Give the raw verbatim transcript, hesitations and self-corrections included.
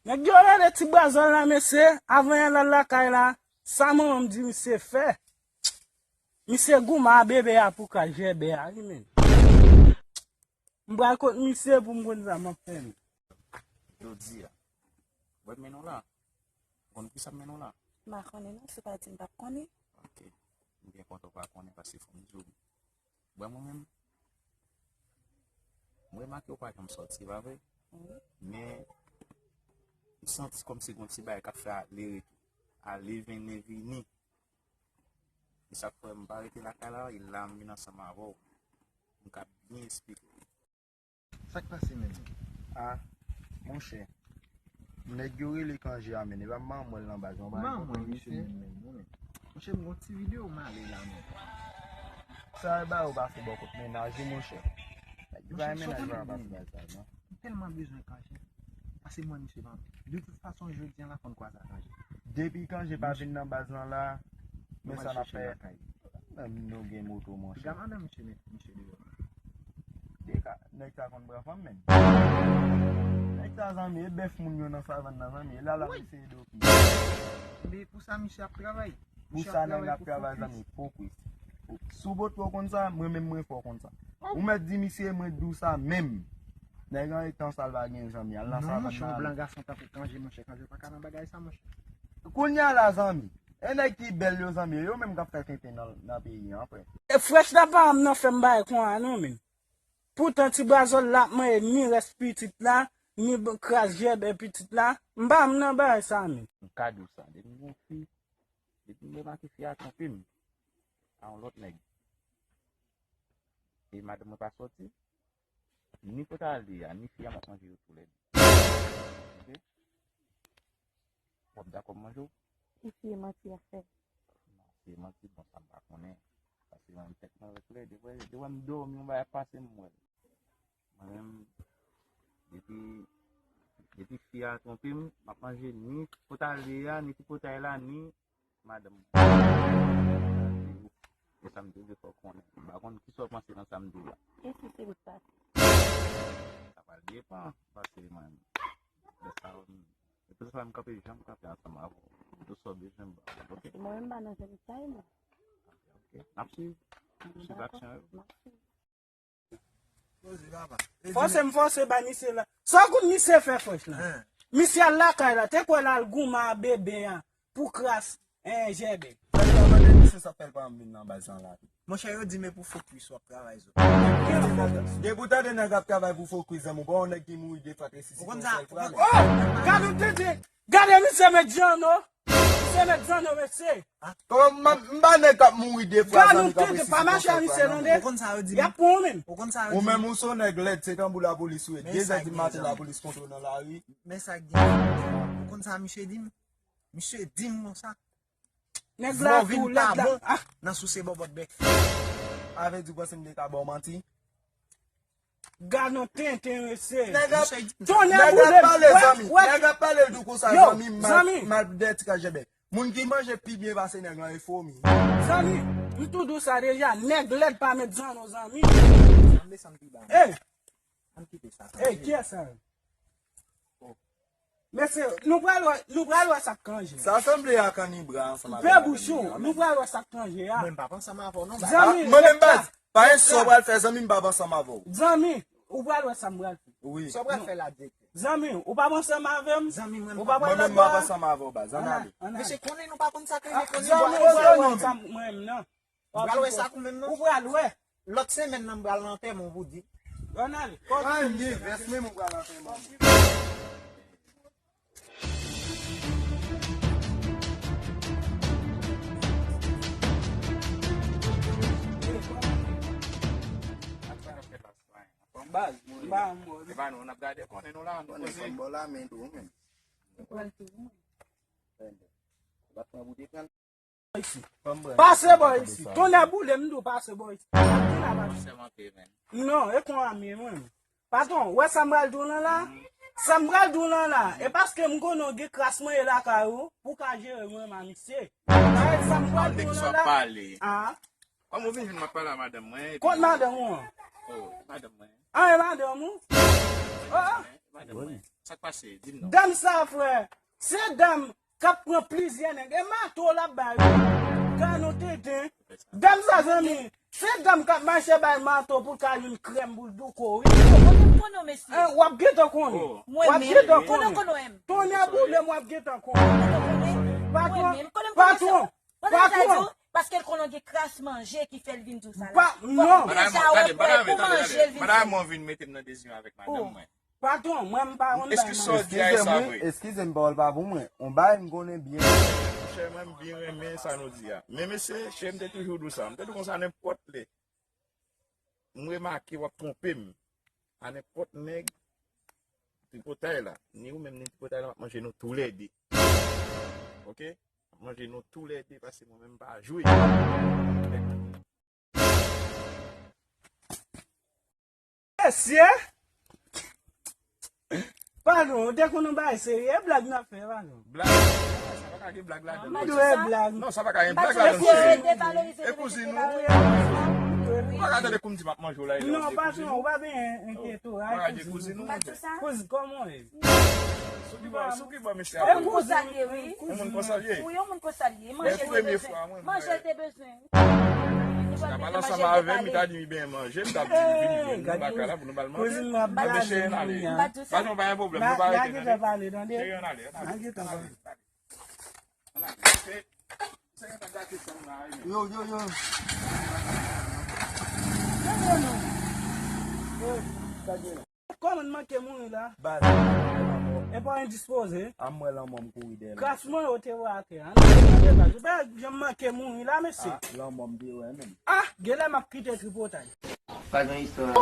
Nèg yo rele ti brazòl la, mesye, avan y al lakay la, sa manman m di misye fè. Misye goumen a bebe a pou kras jèbè a, wi, men. M pral kot misye pou m konn sa m ap fè, men. Jodi a. Wè m mennen w la. Ou konn poukisa m mennen w la? M pa konnen non, si w pa di m p ap konnen. Ok. M byen kontan w pa konnen paske fò m di w. Bon, mwen menm, m remake w pa janm sòti, pa vre? Wi. Men, m santi kòmsi gon ti bagay k ap fè ale retou. Ale vini, vini. E sa k fè m pa rete lakay la, e la m vin ansanm avè w. M ka byen esplike w. Sa k pase menm? A, monchè. Nèg yo rele Kanje a, men e pa manman l nan baz lan, pa Manman misye menm, menm, non, men. Monchè, m gon ti videyo m ale la, men. Sa e ba yo pase bò kot mennaj ou, monchè. Nèg yo pa gen mennaj pa pase baz la, non. M tèlman bezwen Kanje. Pase mwen misye pa. De tout fason, jodi a la fò n kwaze ak Kanje. Depi Kanje pa vin nan baz lan la, men sa n ap fè. Menm nou gen moto, monchè. Piga madanm misye, men misye deyò. Dega, nèg sa konn pran fanm menm. Nèg sa zanmi, e bèf moun yo nan savann nan zanmi, e la la misye ede w pi. Men pou sa misye ap travay. Pou sa nèg la ap travay zanmi, ipokrit. Si w pot fò konn sa, mwen menm mwen fò konn sa. Ou mèt di misye mwen di w sa menm. Nèg an etan sa l pa gen zanmi, al nan savann nan. Non, monchè, yon blan gason tankou Kanje, monchè, Kanje pa ka nan bagay sa, monchè. Kounye a la zanmi, e nèg ki bèl yo zanmi, yo menm k ap fè tenten nan, nan peyi an, frè. E frèch la pa m nan fè m bagay konsa non, men. Poutan ti brazòl la ap manyen ni rès pitit la, ni kras jèbè pitit la. M pa m nan bagay sa, men. M ka di w sa, depi m gon fi, depi m remake fi a twonpe m a yon lòt nèg, e madanm mwen pa sòti, ni kote ale a, ni fi a, m ap manje yo toulède. Oke? W ap dakò m manje w? Ki fi e manti ap fè? Non, fi e manti, bon, sa m pa konnen. Paske mwen tèt mwen règle, de wè, de wè m dòmi, yon bagay ap pase m, m wè l. Mwen menm, depi, depi fi a twonpe m, m ap manje ni potay li a, ni ti potay la, ni madanm. E sa m te vle fè w konnen. M pa konn kisa w panse nan sa m di w la. E si se li k pase? Sa pral depann, paske mwen, lè sa yo, e pou sa m kanpe jan m kanpe ansanm avè w. Tout sa w bezwen m ba w, oke? Mwen menm m pa nan zanmitay, mwen. Oke. N ap swiv. Swiv aksyon yo. M ap swiv. Fòse m fòse bay misye la. Sa w konn misye fè frèch la? Misye al lakay la, te kwè l al goumen a bebe a pou kras, en, jèbè. Frèch la mande misye sa fè l pa vin nan baz lan la. Monchè, yo di men pou fokis w ap travay zo. Depi w tande nèg ap travay pou fokis, zanmi, w pa wè yon nèg ki mouri de fwa te sisi pou yon sèl fwa, men. Oh! Gade yon tete! Gade misye met jan non! Misye met jan non, mesye! Kòman m, m pa nèg k ap mouri de fwa, zanmi, k ap resisi pou yon sèl fwa, non, men. Ou konn sa yo di menm? Y ap pran w menm. Ou konn sa yo di menm? Ou menm ou se yon nèg lèd, se tanbou lapolis ou ye. De zè di maten lapolis kontre w nan lari. Men sa k gen. Ou konn sa misye di m? Misye di m konsa. Nèg la tou lèd la. Ah. Nan souse bòbòt bèk. Sa vle di w panse m te ka ba w manti? Gad yon tenten mesye. Nèg ap, tonnè nèg ap boule, pale, wè, zanmi. Wè. Nèg ap pale l tou konsa, yo, zanmi, mal, zanmi. Mal dèti ka jèbè. Moun ki manje pi byen pase nèg lan e fomi. Zanmi, m tou di w sa deja, nèg lèd pa met zanno zanmi. Ann desann pi ba. Ey! Ann kite sa. Ey, kiyès sa? Mesye, nou pral wè, nou pral wè sa k Kanje. Sa sanble ak Anibra ansanm avèk Anibra. Pe bouch ou, nou pral wè sa k Kanje a. Mwen m p ap ansanm avè w non, baz. Zanmi, mwen menm baz, pa gen sa w pral fè, zanmi, m p ap ansanm avè w. Zanmi, ou pral wè sa m pral fè. Wi. Sa w pral fè la, direktè? Zanmi, ou p ap ansanm avè m? Zanmi, mwen p ap ansanm avè w, baz. Ann ale. Mesye, konnen nou pa konn sa k rele konnen. Zanmi, ou pral wè sa mwen menm nan. Ou pral wè sa ou menm nan? Ou pral wè. Lòt semèn nan m pral nan antèman w pou di. Ann ale. Ann ye, vès menm ou pral antèman. Baz, m pa, m pa. E pa nou, n ap gade, konnen nou la, nou konnen. Konnen fò m ba w lamen tou, men. Ou pral tou, wi. Ou pa pran bout ekran. Pase bò isi. Tonnè boule m, di w pase bò isi. Sa k gen la, pase? Non, e kon ame mwen. Patwon, wè sa m pral di w lan la? Sa m pral di w lan la, e paske m konnen w gen kras mwen ye lakay ou, pou w ka jere mwen ma misye. Sa m pral di w lan la? Ah. Kòman w vin jwenn m ap pale a madanm mwen? Kot madanm ou an? Oh, madanm mwen. Ah, e madanm ou? Oh, oh. Madanm mwen. Sa k pase? Di m non. Dam sa, frè, se dam k ap pran plizyè nèg. E mato l ap bay, wi. Kano tenten. Dam sa, zanmi, se dam k ap mache bay mato pou l ka jwenn krèm pou l douko, wi. Konnen m konnen w, mesye. Eh, w ap gentan konnen. Oh. W ap gentan konnen. Konnen konnen w. Tonnè boule m, w ap gentan konnen. Patwon, patwon, patwon. Paske l konnen gen kras manje ki fè l vin di w sa la. Pa, non. Fòk ou deja wè pou manje l vin. Madanm mwen vin mete m nan dezirasyon avèk madanm mwen. Patwon, mwen m pa konn bay manje. Eskize m, eskize m, pawòl pa pou mwen. On bagay m konnen byen. Monchè, mwen m byen renmen sa nou di a. Men mesye, chè, m te toujou di w sa. M te di w konsa nenpòt lè. M remake w ap twonpe m. A nenpòt nèg, tripotay la, ni ou menm ni tripotay la, m ap manje nou toulède. Oke? M ap manje nou toulède paske mwen menm m pa jwe. Mesye! Padon, ou te konn yon bagay serye, e blag n ap fè, padon. Blag? Sa pa ka gen blag ladan l. M dwe blag. Non, sa pa ka gen blag ladan l, cheri. E kouzin ou? Ou pa ka tande kou m di m ap manje w la, e lè w di e kouzin ou? Non, patwon, ou pa benyen enkyete w. Ou pa ka di e kouzin ou, monchè. Kouzin, kòman w ye? Sou ki bò, sou ki bò mesye a? Yon moun konsa l ye, wi. Yon moun konsa l ye? Wi, yon moun konsa l ye. Manje l te bezwen. Manje l te bezwen. Si ta pale ansanm avè m, li ta di m li benyen manje, m ta di li vin jwenn nou lakay la pou nou ba l manje. Kouzin m ap blaze kounye a. Patwon, pa gen pwoblèm, nou pa rete, tande. Cheri, ann ale, ann ale. Ann ale. Yo, yo, yo. Kòman n manke mouri la? Baz. E pa endispoze. A m wè lanmò m kouri dèyè l. Kras mwen yo te wè atè a. Ou pa janm manke mouri la, mesye. Ah, lanmò m te wè menm. Ah, genlè m ap kite tripotay. Pa gen istwa.